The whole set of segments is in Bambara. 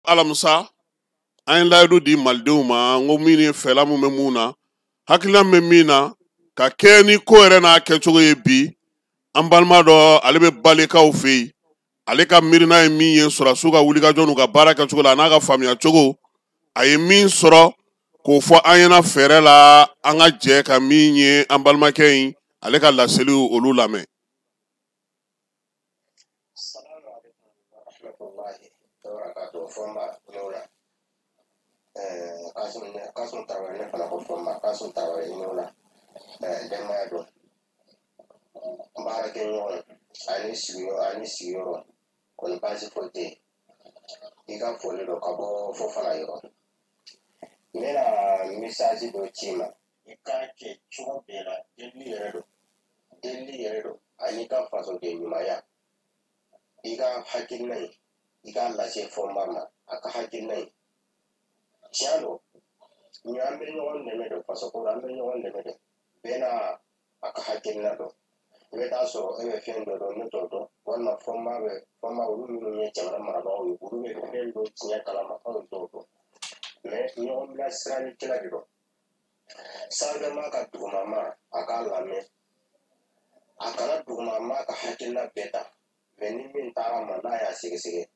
Alamisa, an ye layidu di malidenw ma, n ko min ye fɛla mun bɛ mun na, hakilina min bɛ min na, ka kɛ ni ko yɛrɛ n'a kɛcogo ye bi. An balima dɔ, ale bɛ Balekaw fɛ yen, ale ka miirina ye min ye sɔrɔdasiw ka wulikajɔ n'u ka baara kɛcogo la, a n'a ka faamuya cogo, a ye min sɔrɔ k'o fɔ an ɲɛna fɛɛrɛ la, an ka jɛ ka min ye an balimakɛ in, ale ka laseliw olu lamɛn. Kasum Tarawele, ne fana ko Fɔnba Kasum Tarawele, i n'o la denbaya don, baarakɛɲɔgɔn ani sigiyɔrɔ ani sigiyɔrɔ kɔni baasi foyi tɛ yen. I ka foli don ka bɔ Fofana yɔrɔ. N bɛna message dɔ ci i ma, i k'a kɛ cogo bɛɛ la, delili yɛrɛ don, delili yɛrɛ don, ani ka fasoden ɲumanya. I ka hakilina in, i k'a lase Fɔnba ma, a ka hakilina in tiɲɛ don. Ni an bɛ ɲɔgɔn dɛmɛ don fasoko la, an bɛ ɲɔgɔn dɛmɛ don, bɛɛ n'a a ka hakilina dɔn. I bɛ taa sɔrɔ e bɛ fɛn dɔ dɔn, ne t'o dɔn, walima Fɔnba bɛ Fɔnba, olu minnu ye jamana marabagaw ye, olu bɛ fɛn dɔ tiɲɛ kalama, anw t'o dɔn. Mɛ ɲɔgɔn bilasiralikɛla de don. Sanfɛma ka dugumama, a k'a lamɛn, a kana dugumama ka hakilina bɛɛ ta. Mɛ ni min taara ma, n'a y'a sɛgɛsɛgɛ,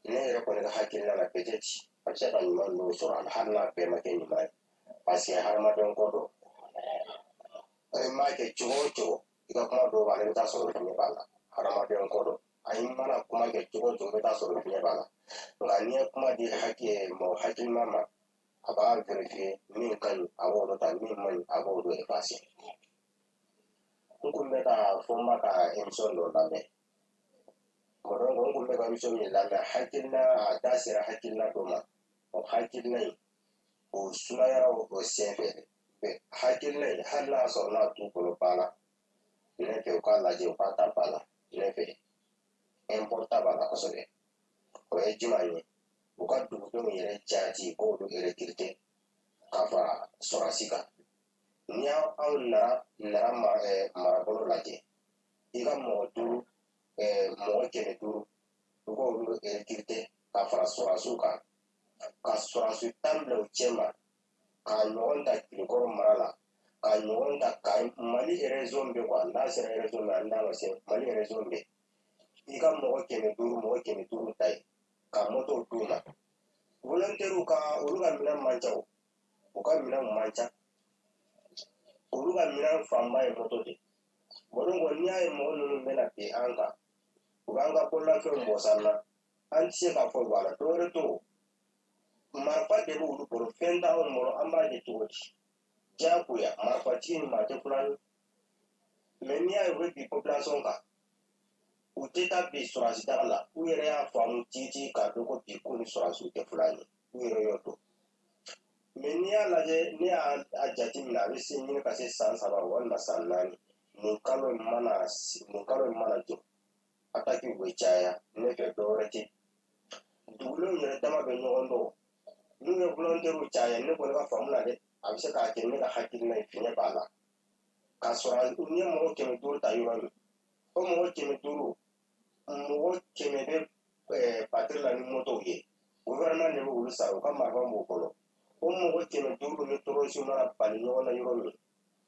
ne yɛrɛ kɔni ka hakilina la, peut-être a bɛ se ka ɲuman dɔw sɔrɔ a la, hali n'a bɛɛ ma kɛ ɲuman ye, parce que hadamaden ko don. I m'a kɛ cogo o cogo, i ka kuma dɔw b'a la, i bɛ taa sɔrɔ fiɲɛ b'a la. Hadamaden ko don, ayi, mana kuma kɛ cogo o cogo, i bɛ taa sɔrɔ fiɲɛ b'a la. Nka n'i ye kuma di hakɛ mɔgɔ hakilima ma, a b'a vérifier, min ka ɲi a b'o ta, min man ɲi a b'o dɔ effacer. N kun bɛ ka Fɔnba ka émission dɔ lamɛn. Bon, donc n kun bɛ ka émission min lamɛn, hakilina a da sera hakilina dɔ ma. O hakilina in, o sumayara o senfɛ. Hakilina in, hali n'a sɔrɔ n'a t'u bolo ba la, ne fɛ u k'a lajɛ, u k'a ta ba la. Ne fɛ important b'a la kosɛbɛ. O ye jumɛn ye? U ka dugudenw yɛrɛ jaati k'olu recruter ka fara sɔrɔsi kan. N'i y'anw nara nara marabolo lajɛ, i ka mɔgɔ duuru, mɔgɔ 500, u k'olu recruter ka fara sɔrɔsiw kan, ka sɔrɔsi 10 bila u cɛ ma, k'a ɲɔgɔn ta Kulukɔrɔ mara la, k'a ɲɔgɔn ta ka Mali région bɛɛ quoi. N'a sera région min, an da ma se Mali région bɛɛ, i ka mɔgɔ 500, mɔgɔ 500 ta yen, ka moto d'u ma. Volontaires ka, olu ka minɛn man ca, o u ka minɛnw man ca, olu ka minɛn fanba ye moto de. Bon, donc n'i y'a ye mɔgɔ ninnu bɛna bin an kan, u b'an ka bololafɛnw bɔ san na, an tɛ se k'a fɔ bɔ a la, dɔwɛrɛ t'o, marifa de b'olu bolo, fɛn t'anw bolo, an b'a kɛ cogo di? Diyagoya marifatigi ni maa tɛ fulan ye. Mɛ n'i y'a ye u bɛ bin population kan, u tɛ taa bin sɔrɔsi daga la. U yɛrɛ y'a faamu titi k'a dɔn ko bi ko ni sɔrɔsiw tɛ fulan ye, u yɛrɛ y'o dɔn. Mɛ n'i y'a lajɛ, ne y'a jateminɛ, a bɛ se ɲini ka se san 3 walima san 4, nin kalo in mana, nin kalo in mana jɔ, attaque bɛ caya. Ne fɛ dɔwɛrɛ tɛ, dugulenw yɛrɛ dama bɛ ɲɔgɔn dɔn. N'u ye volontaires caya, ne kɔni ka faamu la dɛ, a bɛ se k'a kɛ, ne ka hakilina ye, fiɲɛ b'a la. K'a sɔrɔ n'i ye mɔgɔ 500 ta yɔrɔ min, o mɔgɔ 500, mɔgɔ 100 bɛ patrouille la ni motow ye, gouvernement de bɛ olu sara, u ka marifa b'u bolo. O mɔgɔ 500 ni terroriste mana bali ɲɔgɔn na yɔrɔ min,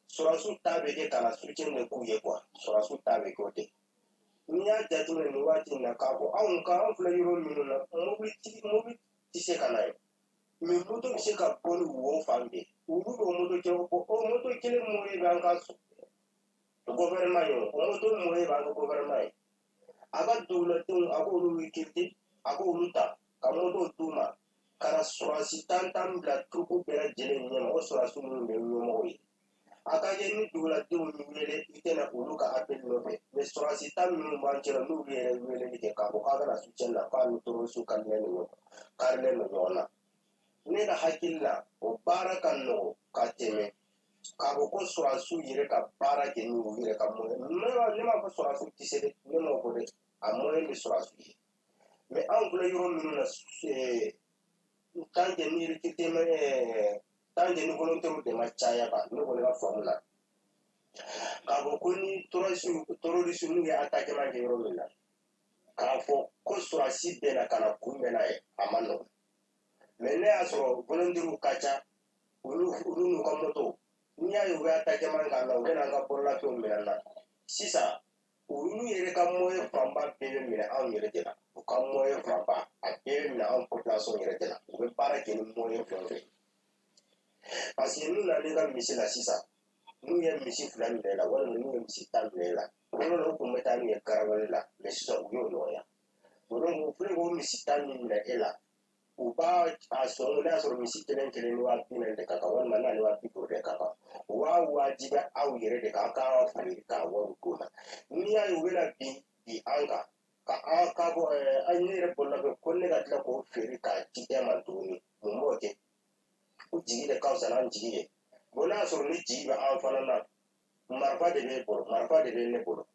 sɔrɔsiw ta bɛ kɛ ka na soutien de k'u ye quoi. Sɔrɔsiw ta bɛ kɛ o de. N'i y'a jateminɛ nin waati in na, k'a fɔ anw ka anw filɛ yɔrɔ minnu na, mobili mobili tɛ se ka na yen, mɛ moto bɛ se ka bɔ ni wo fan bɛɛ. Olu bɛ moto kelen bɔ, o moto kelen moyen b'an ka gouvernement ye, o moto moyen b'an ka gouvernement ye. A ka duguladenw, a k'olu recruter, a k'olu ta ka moto d'u ma, ka na sɔrɔsi tan tan bila troupe bɛɛ lajɛlen ɲɛma. O sɔrɔsi minnu bɛ ɲɛmɔgɔw ye, a ka kɛ ni duguladenw wele, i tɛna olu ka appel nɔfɛ. Mɛ sɔrɔsi 10 minnu b'an cɛla, n'olu yɛrɛ weleli kɛ k'a fɔ k'a kana soutien na, k'a ni terroriste karilen don ɲɔgɔn, karilen don ɲɔgɔn na, ne ka hakili la, o baara ka nɔgɔ ka tɛmɛ k'a fɔ ko sɔrɔsiw yɛrɛ ka baara kɛ ni u yɛrɛ ka moyen. Ne m'a fɔ sɔrɔsiw tɛ se dɛ, ne m'o fɔ dɛ, a moyen bɛ sɔrɔsiw ye. Mɛ anw filɛ yɔrɔ minnu na, tant que ni recrutement, tant que ni volontaire de ma caya kan, ne kɔni ka faamu la, k'a fɔ ko ni terroriste n'u ye attaquement kɛ yɔrɔ min na, k'a fɔ ko sɔrɔsi bɛ na ka na kunbɛn n'a ye, a ma nɔgɔn. ne y'a sɔrɔ volontaires ka ca, olu n'u ka moto, n'i y'a ye u bɛ attaquement k'an na, u bɛ n'an ka bololafɛnw minɛ an na. Sisan olu yɛrɛ ka moyen fanba bɛɛ bɛ minɛ anw yɛrɛ de la. U ka moyen fanba a bɛɛ bɛ minɛ anw population yɛrɛ de la. U bɛ baara kɛ ni moyen fɛn o fɛn. Parce que n'u nana i ka misi la sisan, n'u ye misi 2 minɛ i la walima n'u ye misi 10 minɛ i la, fɔlɔ la u tun bɛ taa n'u ye caravane la, mais sisan u y'o nɔgɔya. O donc u filɛ k'o misi 10 min minɛ e la, u b'a a sɔngɔ n'a sɔrɔ misi kelen kelen ni 40 000 de ka kan walima n'a ni 50 000 de ka kan, u b'a wajibiya aw yɛrɛ de kan k'a feere k'a wari d'u ma. N'i y'a ye u bɛna bin bi an kan ka an ka bɔ an ne yɛrɛ bololafɛn ko ne ka tila k'o feere k'a di e ma tuguni, mun b'o kɛ? U jigi de ka fisa n'an jigi ye. Bon n'a sɔrɔ ni jigi bɛ an fana na, marifa de b'e bolo, marifa de bɛ ne bolo,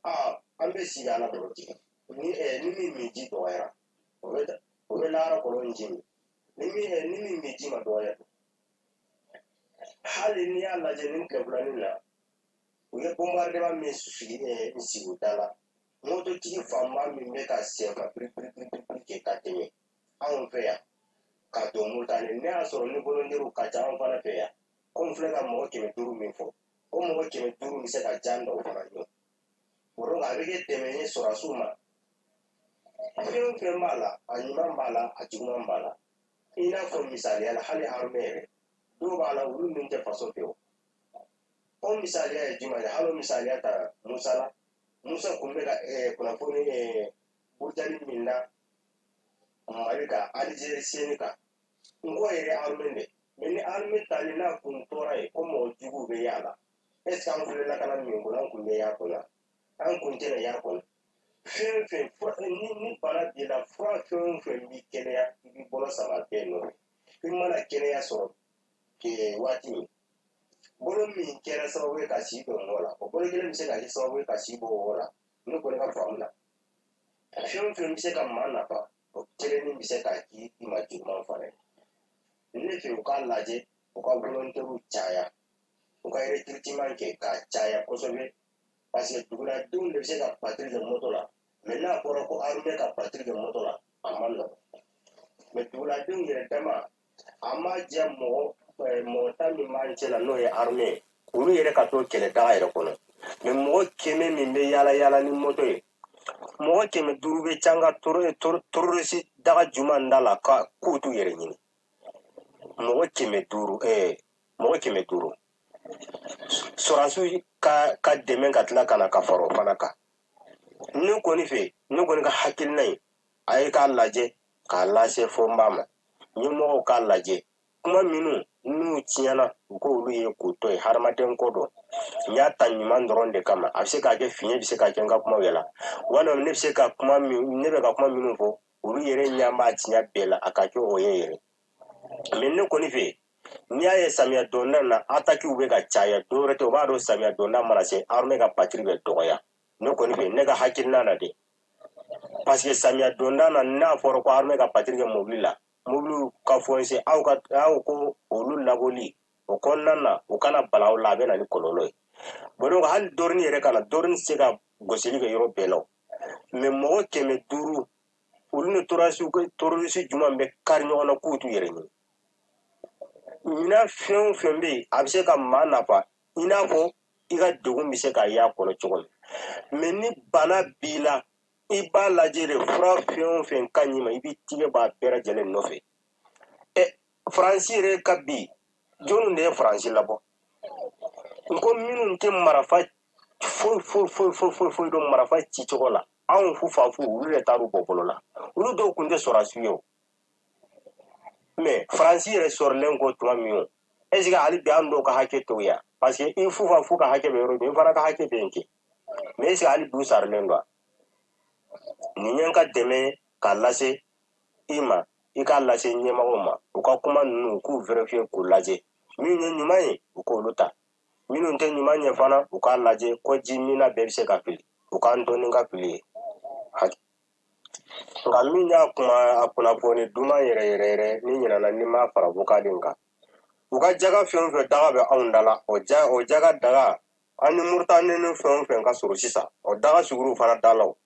aa an bɛ sigi ala bolo tigɛ. Ni ni min min ji dɔgɔyara, o bɛ lahara kɔlɔn ji min. Ni min min ji ma dɔgɔya, hali n'i y'a lajɛ nin tile filanin na, u ye bombardement min sigi n sigi u da la, mototigi fanba min bɛ ka senfa piri piri piri piri kɛ ka tɛmɛ anw fɛ yan ka don Moritani, ne y'a sɔrɔ ni volontaires ka ca anw fana fɛ yan, ko n filɛ ka mɔgɔ 500 min fɔ, o mɔgɔ 500 bɛ se ka jan dɔw fana ɲɔ. O donc a bɛ kɛ dɛmɛ ye sɔrɔdasiw ma. Fɛn o fɛn b'a la, a ɲuman b'a la, a juguman b'a la. I n'a fɔ misaliya la, hali armée yɛrɛ, dɔw b'a la olu min tɛ faso fɛ o. O misaliya ye jumɛn ye? Hali o misaliya ta Musa la. Musa kun bɛ ka kunnafoni burujali min na Mali kan, Alizeri seni kan, n ko yɛrɛ armée de. Mais ni armée tali n'a kun tora yen ko mɔgɔ juguw bɛ y'a la, est ce que an filɛ lakana min kɔnɔ, an kun bɛ y'a kɔnɔ? An kun tɛna y'a kɔnɔ. Fɛn fɛn ni bana b'i la, fura fɛn o fɛn b'i kɛnɛya, i b'i bolo sama bɛɛ nɔfɛ. I mana kɛnɛya sɔrɔ waati min, bolo min kɛra sababu ye ka si don mɔgɔ la, o bolo kelen bɛ se ka kɛ sababu ye ka si bɔ mɔgɔ la. Ne kɔni ka faamu na, fɛn o fɛn bɛ se ka maa nafa, o kelennin bɛ se ka k'i ma juguman fana ye. Ne fɛ u k'a lajɛ, u ka volontaires caya, u ka recrutement kɛ k'a caya kosɛbɛ, parce que duguladenw de bɛ se ka patrouille kɛ moto la. Mais n'a fɔra ko armée ka patrouille kɛ moto la, a man nɔgɔn. Mais duguladenw yɛrɛ dama, a ma diya mɔgɔ tan min b'an cɛ la n'o ye armée ye, olu yɛrɛ ka to kɛlɛdaga yɛrɛ kɔnɔ. Mais mɔgɔ 100 min bɛ yaala yaala ni moto ye, mɔgɔ 500 bɛ can ka terroriste daga jumɛn da la k'u t'u yɛrɛ ɲini. Mɔgɔ 500, mɔgɔ 500. Sɔrɔdasiw ka dɛmɛ ka tila ka na ka fara o fana kan. Ne kɔni fɛ, ne kɔni ka hakilina ye, a ye k'a lajɛ k'a lase fo n ba ma. Ɲɛmɔgɔw k'a lajɛ, kuma minnu n'u tiɲɛna, u k'olu ye k'u to yen, hadamaden ko don. N y'a ta ɲuman dɔrɔn de kama. A bɛ se ka kɛ fiɲɛ bɛ se ka kɛ n ka kumaw yɛlɛ, walima ne bɛ se ka kuma min, ne bɛ ka kuma minnu fɔ, olu yɛrɛ ɲɛ b'a tiɲɛ bɛɛ la, a ka kɛ o ye yɛrɛ. Mais ne kɔni fɛ, n'i y'a ye samiya donda na attaques bɛ ka caya, dɔwɛrɛ tɛ, o b'a dɔn samiya donda mana se, armée ka patrouille bɛ dɔgɔya. Ne kɔni fɛ, ne ka hakilina na de, parce que samiya donda na n'a fɔra ko armée ka patrouille kɛ mobili la, mobili ka foncer, aw ka aw ko olu labɔli o kɔnɔna na, u kana bala aw la, a bɛ na ni kɔlɔlɔ ye. Bon donc hali dɔɔnin yɛrɛ kana, dɔɔnin tɛ se ka gosili kɛ yɔrɔ bɛɛ la o. Mais mɔgɔ 500, olu ni terroriste jumɛn bɛ kari ɲɔgɔn na k'u t'u yɛrɛ ɲini. Minɛn fɛn o fɛn bɛ yen, a bɛ se ka maa nafa, i n'a fɔ i ka degun bɛ se ka y'a kɔnɔ cogo min. Mais ni bana b'i la, i b'a lajɛ de, fura fɛn o fɛn ka ɲi ma, i b'i tigɛ b'a bɛɛ lajɛlen nɔfɛ. Faransi yɛrɛ ka bi, jɔnni de ye Faransi labɔ? N ko minnu tɛ marifa foyi foyi foyi foyi foyi foyi dɔn marifa cicogo la, anw fufafu, olu de taar'u bɔ bolo la. Olu dɔw tun tɛ sɔrɔdasiw ye o. Mais Faransi yɛrɛ sɔrɔlen kɔ tuma min o, est ce que hali bi an dɔw ka hakɛ t'o ye? Parce que i fufafu ka hakɛ bɛ yɔrɔ min, i fana ka hakɛ bɛ yen kɛ. Mais est ce que hali bi u saralen don wa? Nin ye n ka dɛmɛ k'a lase i ma, i k'a lase ɲɛmɔgɔw ma, u ka kuma ninnu u k'u vérifier k'u lajɛ. Min ye ɲuman ye, u k'olu ta. Minnu tɛ ɲuman ye fana, u k'a lajɛ ko ji min na bɛɛ bɛ se ka fili, u k'an to ni ka fili ye. Nka min y'a kuma a kunnafoni duman yɛrɛ yɛrɛ yɛrɛ, ni ɲinɛna ni m'a fara vocal in kan. U ka jaga fɛn o fɛn daga bɛ anw da la, o jaga daga an ni Muritani ni fɛn o fɛn ka sɔrɔ sisan, o daga suguruw fana da la o.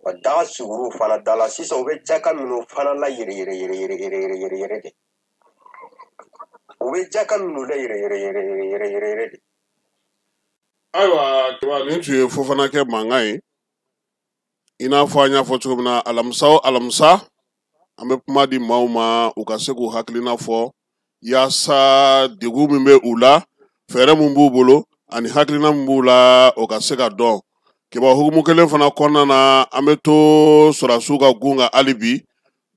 O daga suguruw fana da la sisan, u bɛ jaga minnu fana la yɛrɛ yɛrɛ yɛrɛ yɛrɛ yɛrɛ yɛrɛ yɛrɛ yɛrɛ de. U bɛ jaka minnu la yɛrɛ yɛrɛ yɛrɛ yɛrɛ yɛrɛ yɛrɛ de. Ayiwa Keba, nin tun ye Fofanakɛ mankan ye. I n'a fɔ an y'a fɔ cogo min na, alamisa o alamisa an bɛ kuma di maaw ma u ka se k'u hakilina fɔ yaasa degun min bɛ u la, fɛɛrɛ min b'u bolo ani hakilina min b'u la, o ka se ka dɔn. Keba, hukumu kelen fana kɔnɔna na, an bɛ to sɔrɔdasiw ka gun kan hali bi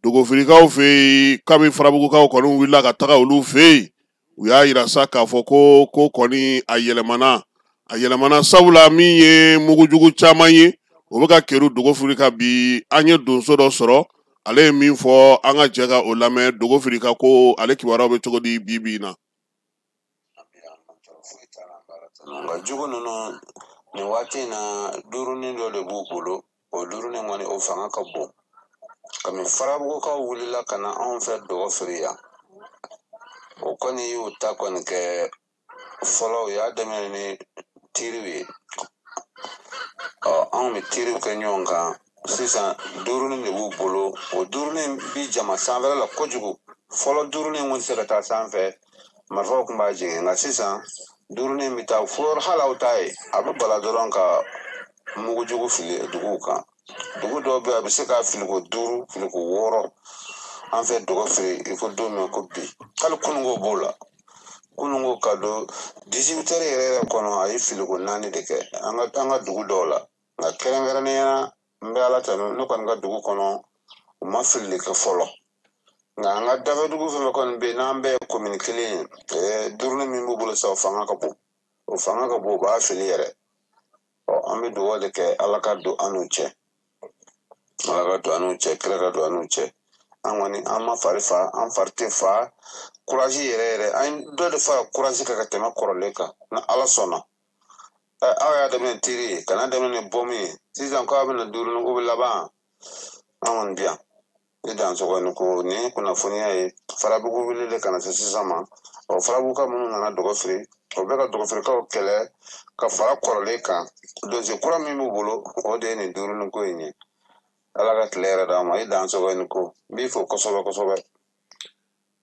Dogofirikaw fɛ yen. Kabi Farabugukaw kɔni wulila ka taga olu fɛ yen, u y'a yira sa k'a fɔ ko ko kɔni a yɛlɛmana, a yɛlɛmana, sabula min ye mugujugu caman ye, o bɛ ka keru Dogofirika bi. An ye donso dɔ sɔrɔ, ale ye min fɔ, an ka jɛ ka o lamɛn. Dogofirika ko ale kibaruyaw bɛ cogo di bi bi in na? Nka jugu ninnu, nin waati in na, duurunin dɔ de b'u bolo. O duurunin kɔni, o fanga ka bon. Kami Farabugukaw wulila ka na anw fɛ Dɔgɔfiri yan, o kɔni y'u ta kɔni kɛ fɔlɔ. U y'a daminɛ ni tiriw ye. Ɔ, anw bɛ tiriw kɛ ɲɔgɔn kan. Sisan duurunin de b'u bolo. O duurunin bi jama sanfɛla la kojugu. Fɔlɔ, duurunin kun tɛ se ka taa sanfɛ, marifaw kun b'a jigin. Nka sisan, duurunin bɛ taa fo yɔrɔ hali aw t'a ye. A bɛ bala dɔrɔn ka mugujugu fili duguw kan. Dugu dɔw bɛ yen, a bɛ se ka filiko duuru, filiko wɔɔrɔ an fɛ Dɔgɔfiri. I ko don min ko bi, hali kununko b'o la. Kununko ka don 18 heures yɛrɛ yɛrɛ kɔnɔ, a ye filiko naani de kɛ an ka dugu dɔw la. Nka kɛrɛnkɛrɛnnenya la, n bɛ Ala tanu, ne kɔni ka dugu kɔnɔ, u ma filili kɛ fɔlɔ. Nka an ka dafɛ dugu fɛn fɛn kɔni bɛ yen, n'an bɛɛ ye komini kelen ye, duurunin min b'u bolo sisan, o fanga ka bon, o fanga ka bon, u b'a fili yɛrɛ. Ɔ, an bɛ dugawu de kɛ, Ala ka don an n'u cɛ, Ala ka don an n'u cɛ, kira ka don an n'u cɛ. An kɔni, an ma fari fa, an fari tɛ fa. Courage yɛrɛ yɛrɛ, an ye dɔ de fara courage kan ka tɛmɛ kɔrɔlen kan, ni Ala sɔnna. Aw y'a daminɛ tiri ye, kana daminɛ ni bɔmu ye. Sisan k'aw bɛna duurunin ko bɛ laban, an kɔni bi yan. I dansɔgɔ ni ko nin ye kunnafoniya ye. Farabugu wulila ka na se sisan ma. Ɔ, Farabuguka minnu nana Dɔgɔfiri, o bɛ ka Dɔgɔfirikaw kɛlɛ ka fara kɔrɔlen kan. Donso kura min b'u bolo, o de ye nin duurunin ko in ye. Ala ka tile yɛrɛ d'an ma. I dansɔgɔ ni ko, n b'i fo kosɛbɛ kosɛbɛ.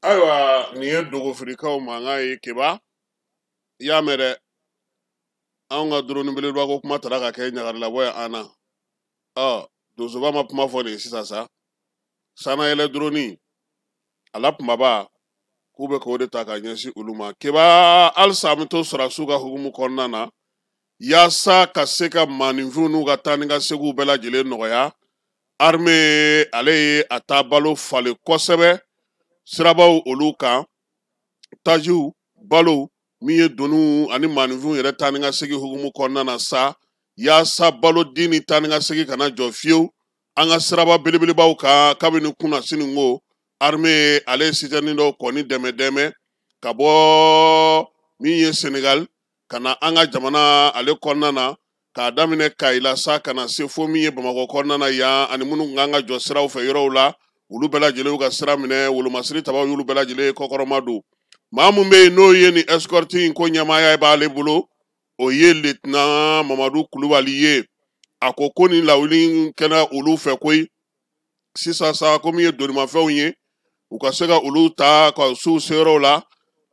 Ayiwa, nin ye Dogofirikaw mankan ye. Keba, i y'a mɛn dɛ, anw ka drone belebeleba ko kuma tara ka kɛ ɲagarilabɔ ye an na. Ɔ, donsoba ma kuma fɔ nin ye sisan sa. Sanayɛlɛ drone a la kunbaba, k'u bɛ k'o de ta ka ɲɛsin olu ma. Keba, halisa an bɛ to sɔrɔdasiw ka hukumu kɔnɔna na yaasa ka se ka maaninfinw n'u ka taa ni ka seginw bɛɛ lajɛlen nɔgɔya. Armée ale ye a taabalo falen kosɛbɛ sirabaw olu kan, tajiw, balo min ye doniw ani maaninfinw yɛrɛ taa ni ka segin hukumu kɔnɔna na sa, yaasa balo di ni taa ni ka segin kana jɔ fiyewu an ka siraba belebelebaw kan. Kabini kunna sini ko armée ale ye citerne dɔw kɔni dɛmɛ dɛmɛ ka bɔ min ye Senegal ka na an ka jamana ale kɔnɔna na, k'a daminɛ Kayila sa ka na se fo min ye Bamakɔ kɔnɔna na yan, ani minnu kan ka jɔ siraw fɛ yɔrɔw la, olu bɛɛ lajɛlen ka sira minɛ. Wolomasiri tabaw y'olu bɛɛ lajɛlen kɔkɔrɔma don. Maa mun bɛ yen n'o ye nin escorte in ko ɲɛmaaya b'ale bolo, o ye lieutenant Mamadu Kulubali ye. A ko ko nin lawuli kɛra olu fɛ koyi sisan sa, ko min ye donimafɛnw ye, u ka se ka olu ta ka s'u seyɔrɔw la.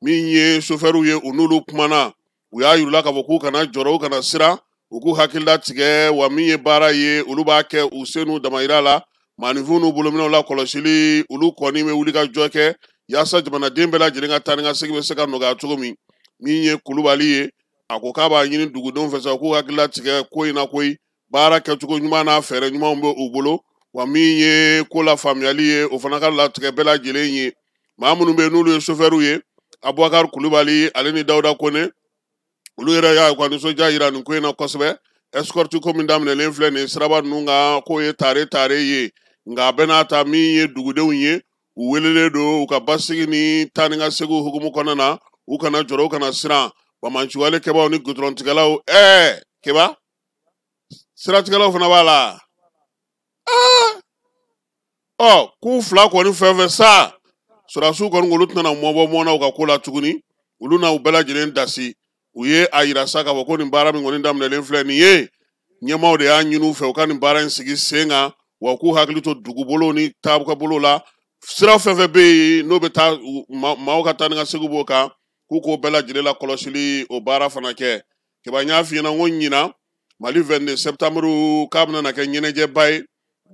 Min ye sofɛriw ye, u n'olu kumana, u y'a yir'u la k'a fɔ k'u kana jɔrɔ, u kana siran, u k'u hakili latigɛ wa. Min ye baara ye, olu b'a kɛ u se n'u damayira la. Maaninfinw n'u bolominɛw la kɔlɔsili, olu kɔni bɛ wuli ka jɔ kɛ yaasa jamanaden bɛɛ lajɛlen ka taa ni ka segin bɛ se ka nɔgɔya cogo min. Min ye Kulubali ye, a ko k'a b'a ɲini dugudenw fɛ sa, k'u hakili latigɛ ko in na koyi. Baara kɛcogo ɲuman n'a fɛɛrɛ ɲumanw bɛ u bolo wa. Min ye ko la faamuyali ye, o fana ka latigɛ bɛɛ lajɛlen ye. Maa minnu bɛ yen n'olu ye sofɛriw ye, Abubakar Kulubali ale ni Dawuda Kone, olu yɛrɛ y'a ka nisɔndiya yira nin ko in na kosɛbɛ. Escorte ko min daminɛlen filɛ nin ye siraba ninnu kan, k'o ye tare tare ye. Nka a bɛɛ n'a ta, min ye dugudenw ye, u welelen don u ka basigi ni taa ni ka segin hukumu kɔnɔna na, u kana jɔrɔ, u kana siran. Bamaciwale kɛbaaw ni gudɔrɔntigɛlaw, Keba, siratigɛlaw fana b'a la. Ɔ, k'u fila kɔni fɛn fɛn sa, sɔrɔdasiw kɔni olu tɛna mɔbɔ mɔnna u ka ko la tuguni, olu na u bɛɛ lajɛlen dasi. U ye a yira sa k'a fɔ ko nin baara min kɔni daminɛlen filɛ nin ye, ɲɛmaaw de y'a ɲini u fɛ u ka nin baara in sigi sen kan wa, k'u hakili to dugubolo ni taabolo la. Sira fɛn fɛn bɛ yen n'o bɛ taa maaw ka taa ni ka segin b'o kan, k'u k'o bɛɛ lajɛlen la kɔlɔsili o baara fana kɛ. Keba, n y'a f'i ɲɛna n ko ɲinan Mali 22 septembre k'a bɛna na kɛ ɲɛnajɛba ye,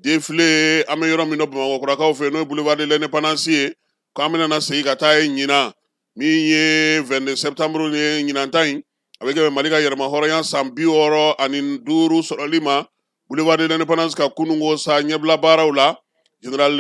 défilé. An bɛ yɔrɔ min na Bamakɔ kurakaw fɛ yen, n'o ye boulevard de l'Indépendance ye, k'an bɛna na segin ka taa yen ɲinan. Min ye 22 septembre ye ɲinan ta in, a bɛ kɛ Mali ka yɛrɛmahɔrɔnya san 65 sɔrɔli ma. Boulevard de l'Indépendance ka kununko sa ɲɛbila baaraw la, général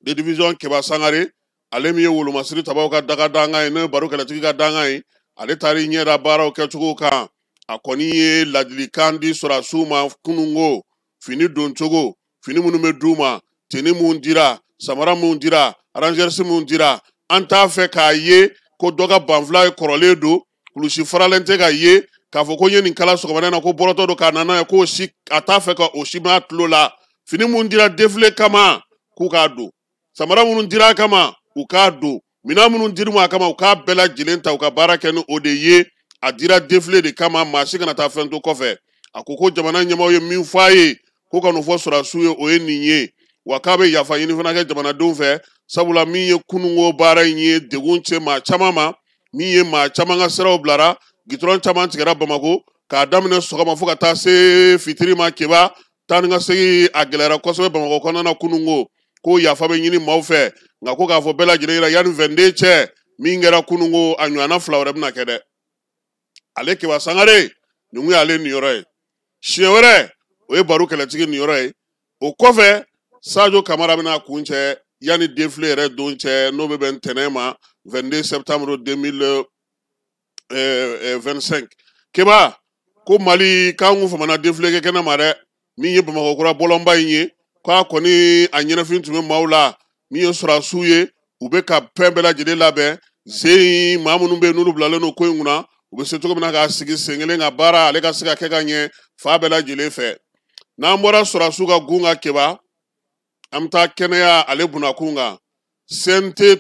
de division Keba Sangare, ale min ye wolomasiri tabaw ka daga dangan ye, n'o ye baro kɛlɛtigi ka dangan ye, ale taara i ɲɛ da baaraw kɛcogo kan. A kɔni ye ladilikan di sɔrɔdasiw ma kununko, fini doncogo, fini minnu bɛ d'u ma, tenue mun dira, samara mun dira, rangers mun dira. An t'a fɛ k'a ye ko dɔ ka banfula ye kɔrɔlen don, kulusi faralen tɛ ka ye k'a fɔ ko n ye nin kala sɔgɔmada in na, ko bɔrɔtɔ don k'a na n'a ye, k'o si a t'a fɛ ka o si mɛn a tulo la. Fini mun dira défilé kama, k'u k'a don, samara minnu dira a kama, u k'a don, minɛn minnu dir'u ma a kama, u k'a bɛɛ lajɛlen ta, u ka baara kɛ ni o de ye. A dira défilé de kama, maa si kana taa fɛn to kɔfɛ. A ko ko jamana ɲɛmaaw ye min fɔ a ye ko ka n'o fɔ sɔrɔdasiw ye, o ye nin ye. Wa k'a bɛ yafa ɲini fana kɛ jamanadenw fɛ, sabula min ye kununko baara in ye degun se maa caman ma, min ye maa caman ka siraw bilara, gitɔrɔn caman tigɛra Bamakɔ k'a daminɛ sɔgɔma fo ka taa se fitiri ma. Keba, taa ni ka segin a gɛlɛyara kosɛbɛ Bamakɔ kɔnɔna na kununko. Ko yafa bɛ ɲini maaw fɛ, nka ko k'a fɔ bɛɛ lajɛlen ɲɛna, yanni 22 cɛ, min kɛra kununko, a ɲɔgɔnna fila wɛrɛ bɛna kɛ dɛ. Ale Keba Sangare, nin kun y'ale niyɔrɔ ye. Siɲɛ wɛrɛ, o ye baro kɛlɛtigi niyɔrɔ ye. O kɔfɛ, Sadio Kamara bɛna kun cɛ yanni défilé yɛrɛ don cɛ, n'o bɛ bɛn ntɛnɛn ma, 22 septembre 2025. Keba, ko Mali k'an kun famana défilé kɛ kɛnɛ ma dɛ. Min ye Bamakɔ kura bɔlɔnba in ye, k'a kɔni a ɲɛnafin tun bɛ maaw la. Min ye sɔrɔdasiw ye, u bɛ ka fɛn bɛɛ lajɛlen labɛn sen. Maa minnu bɛ yen n'olu bilalen don ko in kunna, u bɛ se cogo min na k'a sigi sen kelen ka baara ale ka se ka kɛ ka ɲɛ fa bɛɛ lajɛlen fɛ. N'an bɔra sɔrɔdasiw ka gun kan, Keba, an bɛ taa kɛnɛya ale bunakun kan, CNT.